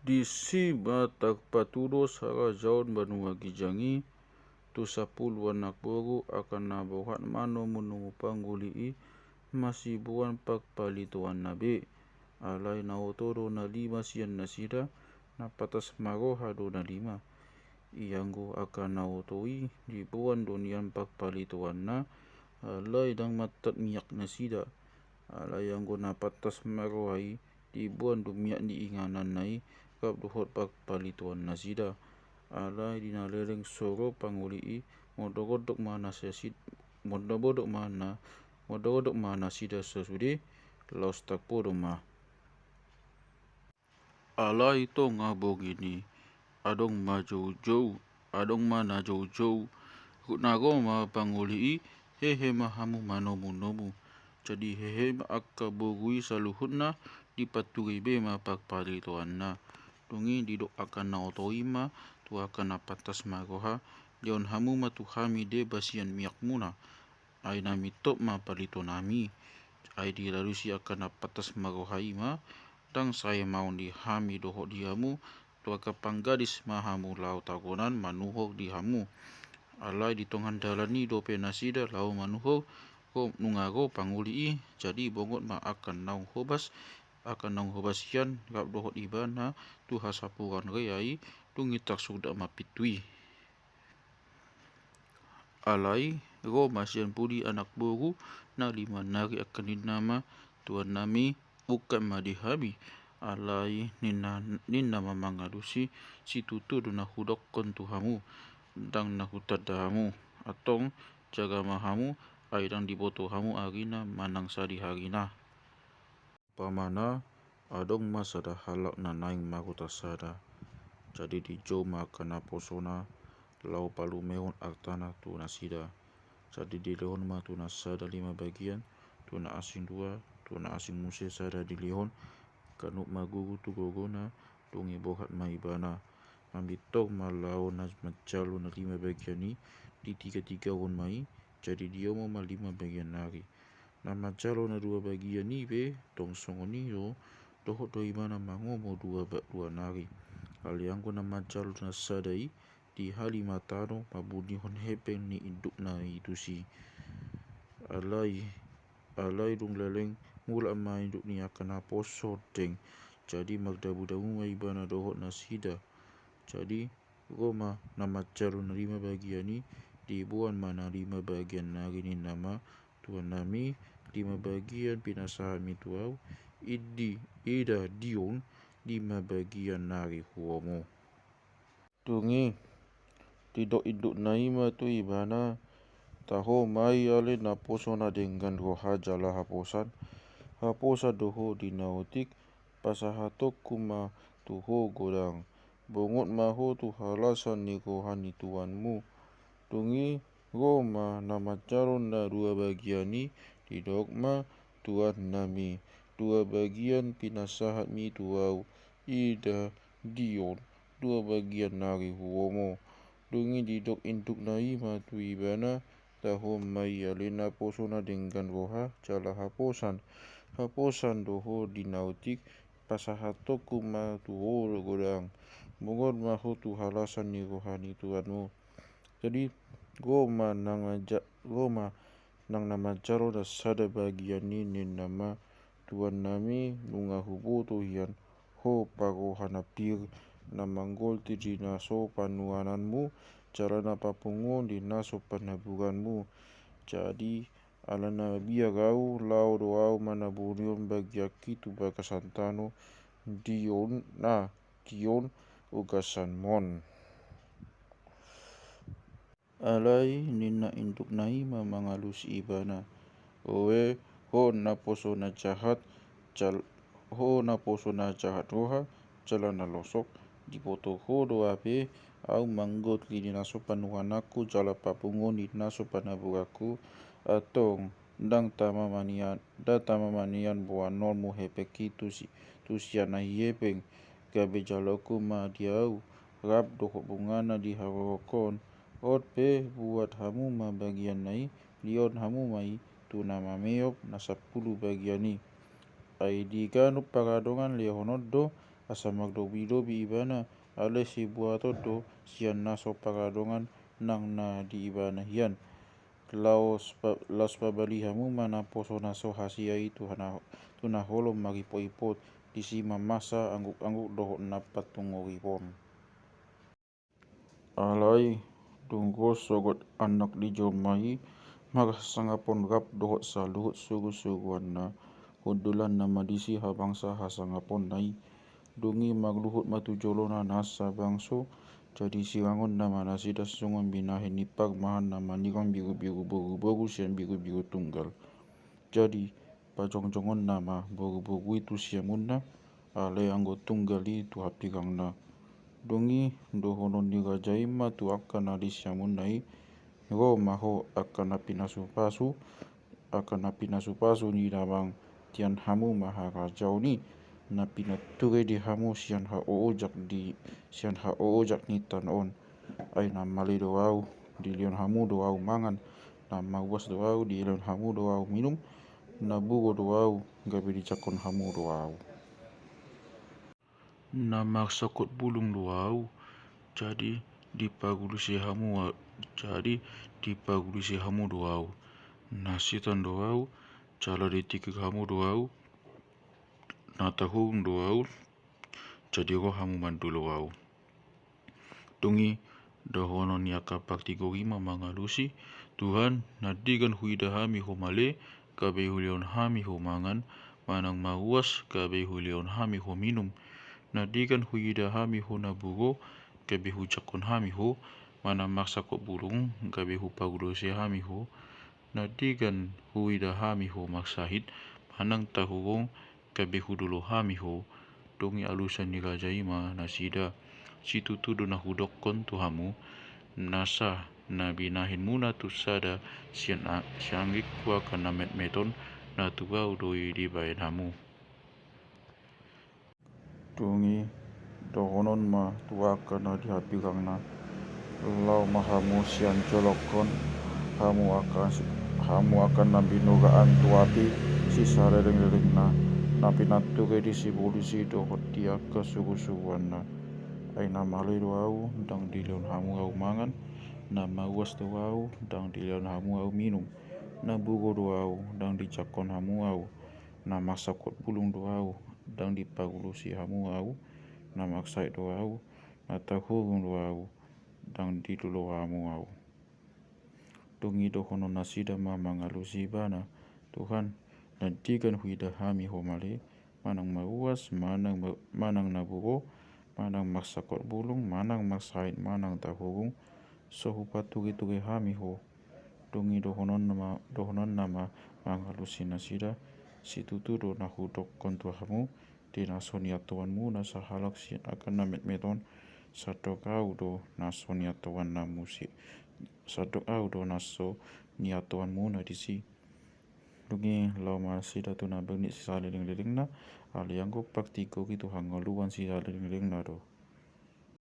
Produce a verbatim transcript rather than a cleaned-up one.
Disi ma tarpatudos harajaon banua ginjang i tu sampulu anak boru angka na borhat manomunomu pangoli i, masiboan parpalitoanna be. Alai na oto do na lima sian nasida, na pantas marroha do na lima. Ianggo angka na oto i diboan do nian parpalitoanna, alai ndang mantad miak nasida. Alai anggo na pantas marroha i, diboan do miak ni ingananna i, rap dohot parpalitoan nasida. Alai di na leleng so ro pangoli i, mondorondok ma nasida, mondorondok ma na, mondorondok ma nasida sasude, laos tarpodo ma. Alai tonga borngin i, adong ma joujou, adong ma na joujou. Rap na ro ma pangoli i, hehe ma hamu manomunomu. Jadi hehe ma angka boru i saluhutna, dipantugi be ma parpalitoanna. Dung i didok angka na oto i ma tu angka na pantas marroha, lehon hamu ma tu hami deba sian miakmuna. Ai na mintop ma palitonami. Ai dialusi angka na pantas marroha i ma, ndang sai maon di hami dohot di hamu, tu angka panggadis ma hamu laho tagonan manuhor di hamu. Alai di tonga dalan i dope nasida laho manuhor, rap nunga ro pangoli i, jadi bongot ma angka naung hobas, angka naung hobas hian rap dohot ibana tu hasampuran rea i, dung i tarsuda ma pintu i. Alai ro ma sian pudi anak boru na lima nari angka ninna ma, tuannami, ungkap ma di hami. Alai ninna, ninna ma mangalusi, situtu do na hudokkon tu hamu, ndang na hutanda hamu. Antong jaga ma hamu, ai ndang diboto hamu arina manang sadiharina. Umpamana, adong ma sada halak na naeng marhuta sada. Jadi dijou ma angka naposona laho palumehon artana tu nasida. Jadi dilehon ma tu na sada lima bagian, tu na asing dua, tu na asing muse sada dilehon. Ganup ma gugu tu gogona, dung i borhat ma ibana. Mambintor ma laho na manjalo na lima bagian i, ditigatigahon ma i, jadi diomo ma lima bagian nari. Na manjalo na dua bagian i pe tong songon i do, dohot do ibana mangomo dua ba-, dua nari. Alai anggo na manjalo na sada i, dihali ma tano mambunihon hepeng ni indukna i tusi. Alai, alai dung leleng mulak ma induk ni angka naposo deng. Jadi mardabudabu ma ibana dohot nasida. Jadi ro ma na manjalo na lima bagian i, diboan ma na lima bagian nari ninna ma, tuannami, lima bagian pinasahatmi tu au, idi, ida, dion, lima bagian nari huomo. Dung i didok indukna i ma tu ibana, taho ma i ale naposo na denggan roha jala haposan. Haposan do ho di na otik, pasahatonku ma tu ho godang. Bongot ma ho tu halasan ni roha ni tuanmu. Dung i ro ma na manjalo na dua bagian i, didok ma, tuannami, dua bagian pinasahatmi tu au, ida, dion, dua bagian nari huomo. Dung i didok indukna i ma tu ibana, taho ma i ale naposo na denggan roha jala haposan. Haposan do ho di na otik, pasahatonku ma tu ho godang. Bongot ma ho tu halasan ni roha ni tuanmu. Jadi ro ma nang aja, ro ma nang na manjalo na sada bagian i ninna ma, tuannami, nunga huboto hian ho parroha na pir, na manggolti di na so panuananmu, jala na papunguon di na so panaburanmu. Jadi ala na biar au, laho do au manabunihon bagianki tu bagasan tano, dion, na, dion, ugasanmon. Alai ninna indukna i ma mangalusi ibana, oe, ho naposo na jahat, jal-, ho naposo na jahat roha, jala na losok, diboto ho do hape au manggolti di na so panuananku jala papunguon di na so panaburanku, antong ndang tama ma nian, ndang tama ma nian boanonmu hepengki tu si-, tu sian ahi hepeng, gabe jaloonku ma di au, rap dohot bungana di harorokkon. On pe buat hamu ma bagianna i, lehon hamu ma i tu na mameop na sampulu bagian i. Ai di ganup paradongan lehon on do asa mardobidobi ibana, alai sibuaton do sian na so paradongan nang na di ibana hian. Laos pa-, laos pabali hamu ma naposo na so hasea i tu hana-, tu na holom maripoipot, disi ma masa anggukangguk dohot na patungoripon. Alai dung ro sogot Anak ni jolma i, marhasangapon rap dohot saluhut surusuruanna, hundulanna ma disi habangsa hasangaponna i. Dung i marluhut ma tu jolona nasa bangso, jadi sirangonna ma nasida songon binahen ni parmahan na manirang birubiru boruboru sian birubiru tunggal. Jadi pajongjongonna ma boruboru i tu siamunna, alai anggo tunggal i tu hapirangna. Dung i dohonon ni raja i ma tu angka na di siamunna i, ro ma ho angka na pinasupasu, angka na pinasupasu ni damang, tian hamu ma harajaon i, na pinature di hamu sian haoojak di, sian haoojak ni tano on. Ai na male do ahu, dilehon hamu do ahu mangan, na mauas do ahu, dilehon hamu do ahu minum, na bugo do ahu, gabe dijangkon hamu do ahu. Na marsangkot bulung do ahu, jadi dipagulusi hamu a-, jadi dipagulusi hamu do ahu. Na sitan do ahu, jala ditikir hamu do ahu, na tarhurung do ahu, jadi ro hamu mandulo ahu. Dung i dohonon ni angka partigor i ma mangalusi, Tuhan, na denggan huida hami ho male, gabe hulehon hami ho mangan, manang mauas, gabe hulehon hami ho minum. Na denggan huida hami ho na bugo, gabe hujangkon hami ho, manang marsangkot bulung, gabe hupagulusi hami ho. Na denggan huida hami ho marsahit, manang tarhurung, gabe hudulo hami ho. Dung i alusan ni raja i ma nasida, situtu do na hudokkon tu hamu, nasa na binahenmuna tu sada sian a-, sianggingku angka na metmet on, na tu ahu do i dibahen hamu. Dung i dohonon ma tu angka na di hapirangna, lao ma hamu sian jolongkon, hamu angka, hamu angka na binugak tu api sisalelenglelengna, na pinature di sibolis i dohot di angka surusuruanna. Ai na male do ahu, ndang dilehon hamu ahu mangan, na mauas do ahu, ndang dilehon hamu ahu minum, na bugo do ahu, ndang dijangkon hamu ahu, na marsangkot bulung do ahu, ndang dipagulusi hamu ahu, na marsahit do ahu, na tarhurung do ahu, ndang didulo hamu ahu. Dung i dohonon nasida ma mangalusi ibana, Tuhan, na denggan huida hami ho male, manang mauas, manang ma-, manang na bugo, manang marsangkot bulung, manang marsahit, manang tarhurung, so hupaturiture hami ho. Dung i dohononna ma, dohononna ma mangalusi nasida, situtu do na hudokkon tu hamu, di na so niantuanmuna sahalak sian angka na metmet on, sandok ahu do na so niantuanna muse, sandok ahu do na so niantuanmuna disi. Dung i lao ma nasida tu na bernit sisalelenglelengna, alai anggo partigor i tu hangoluan sisalelenglelengna do.